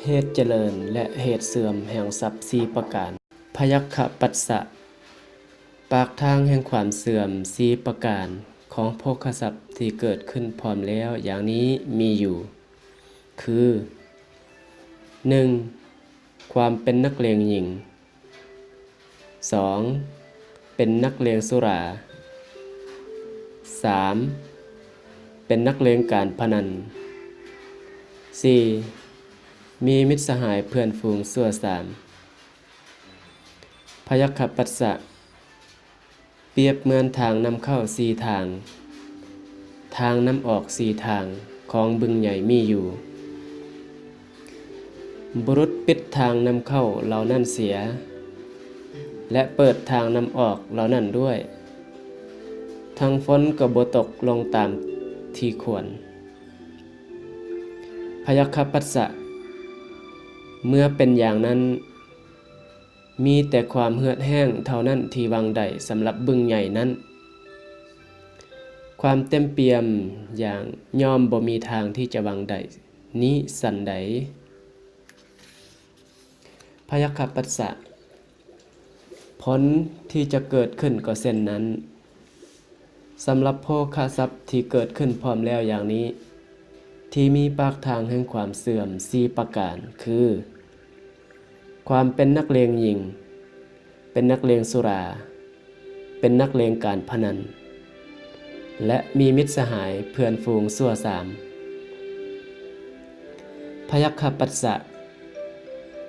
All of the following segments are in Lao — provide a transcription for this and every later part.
ເຫດຈະເລີນ ແລະ ເຫດເສື່ອມແຫ່ງຊັບສີ່ປະການ. ພະຍັກຂະປັດສະ ປາກທາງແຫ່ງຄວາມເສື່ອມສີ່ປະການຂອງໂພຄະຊັບທີ່ເກີດຂຶ້ນພ້ອມແລ້ວຢ່າງນີ້ມີຢູ່ ຄື ໜຶ່ງ ຄວາມເປັນນັກເລງຍິງ. ສອງ ເປັນນັກເລງສຸລາ. ສາມ ເປັນນັກເລງການພະນັນ. ສີ່ ມີມິດສະຫາຍເພື່ອນຝູງຊົ່ວສາມ. ພະຍັກຂະປັດສະ ປຽບເໝືອນທາງນຳເຂົ້າສີ່ທາງ, ທາງນຳອອກສີ່ທາງຂອງບຶງໃຫຍ່ມີຢູ່. ບຸລຸດປິດທາງນຳເຂົ້າເຫຼົ່ານັ້ນເສຍ ແລະ ເປີດທາງນຳອອກເຫຼົ່ານັ້ນດ້ວຍ, ທັງຝົນກໍບໍ່ຕົກລົງຕາມທີ່ຄວນ. ພະຍັກຂະປັດສະ ເມື່ອເປັນຢ່າງນັ້ນ, ມີແຕ່ຄວາມເຫືອດແຫ້ງເທົ່ານັ້ນທີ່ຫວັງໄດ້ສຳລັບບຶງໃຫຍ່ນັ້ນ. ຄວາມເຕັມປ່ຽມຢ່າງຍ່ອມບໍ່ມີທາງທີ່ຈະຫວັງໄດ້ນີ້ສັນໃດ? ພະຍັກຂະປັດສະ ຜົນທີ່ຈະເກີດຂຶ້ນກໍເຊັ່ນນັ້ນ. ສຳລັບໂພຄະຊັບທີ່ເກີດຂຶ້ນພ້ອມແລ້ວຢ່າງນີ້, ທີ່ມີປາກທາງແຫ່ງຄວາມເສື່ອມສີ່ປະການ ຄື ຄວາມເປັນນັກເລງຍິງ, ເປັນນັກເລງສຸລາ, ເປັນນັກເລງການພະນັນ ແລະ ມີມິດສະຫາຍເພື່ອນຝູງຊົ່ວສາມ. ພະຍັກຂະປັດສະ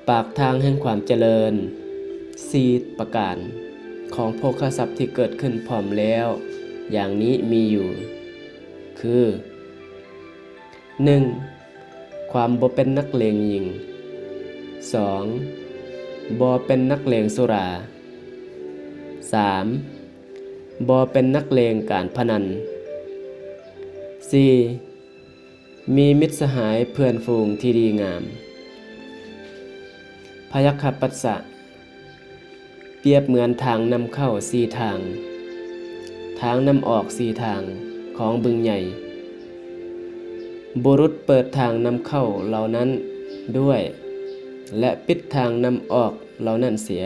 ປາກທາງແຫ່ງຄວາມຈະເລີນສີ່ປະການຂອງໂພຄະຊັບທີ່ເກີດຂຶ້ນພ້ອມແລ້ວຢ່າງນີ້ມີຢູ່ ຄື ໜຶ່ງ ຄວາມບໍ່ເປັນນັກເລງຍິງ. ສອງ ບໍ່ເປັນນັກເລງສຸລາ. ສາມ ບໍ່ເປັນນັກເລງການພະນັນ. ສີ່ ມີມິດສະຫາຍເພື່ອນຝູງທີ່ດີງາມ. ພະຍັກຂະປັດສະ ປຽບເໝືອນທາງນຳເຂົ້າສີ່ທາງ, ທາງນຳອອກສີ່ທາງຂອງບຶງໃຫຍ່. ບຸລຸດເປີດທາງນຳເຂົ້າເຫຼົ່ານັ້ນດ້ວຍ ແລະ ປິດທາງນຳອອກເຫຼົ່ານັ້ນເສຍ,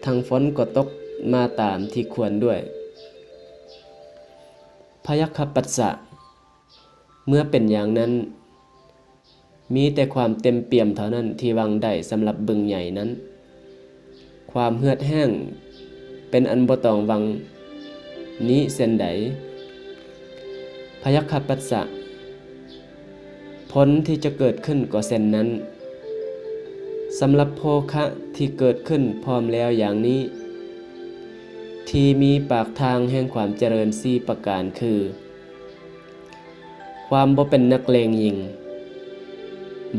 ທັງຝົນກໍຕົກມາຕາມທີ່ຄວນດ້ວຍ. ພະຍັກຂະປັດສະ ເມື່ອເປັນຢ່າງນັ້ນ, ມີແຕ່ຄວາມເຕັມປ່ຽມເທົ່ານັ້ນທີ່ຫວັງໄດ້ສຳລັບບຶງໃຫຍ່ນັ້ນ. ຄວາມເຫືອດແຫ້ງເປັນອັນບໍ່ຕ້ອງຫວັງນີ້ເຊັ່ນໃດ? ພະຍັກຂະປັດສະ ຜົນທີ່ຈະເກີດຂຶ້ນກໍເຊັ່ນນັ້ນ. ສຳລັບໂພຄະທີ່ເກີດຂຶ້ນພ້ອມແລ້ວຢ່າງນີ້, ທີ່ມີປາກທາງແຫ່ງຄວາມຈະເລີນສີ່ປະການຄື ຄວາມບໍ່ເປັນນັກເລງຍິງ,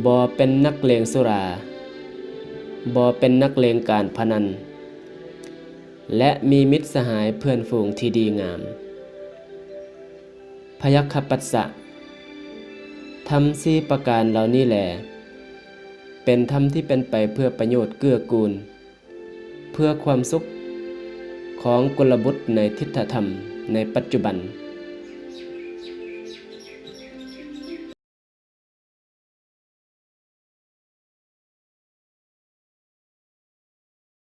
ບໍ່ເປັນນັກເລງສຸລາ, ບໍ່ເປັນນັກເລງການພະນັນ ແລະ ມີມິດສະຫາຍເພື່ອນຝູງທີ່ດີງາມ. ພະຍັກຂະປັດສະ ທຳສີ່ປະການເຫຼົ່ານີ້ແລ ເປັນທຳທີ່ເປັນໄປເພື່ອປະໂຫຍດເກື້ອກູນ, ເພື່ອຄວາມສຸກຂອງກຸນລະບຸດໃນທິດຖະທຳໃນປັດຈຸບັນ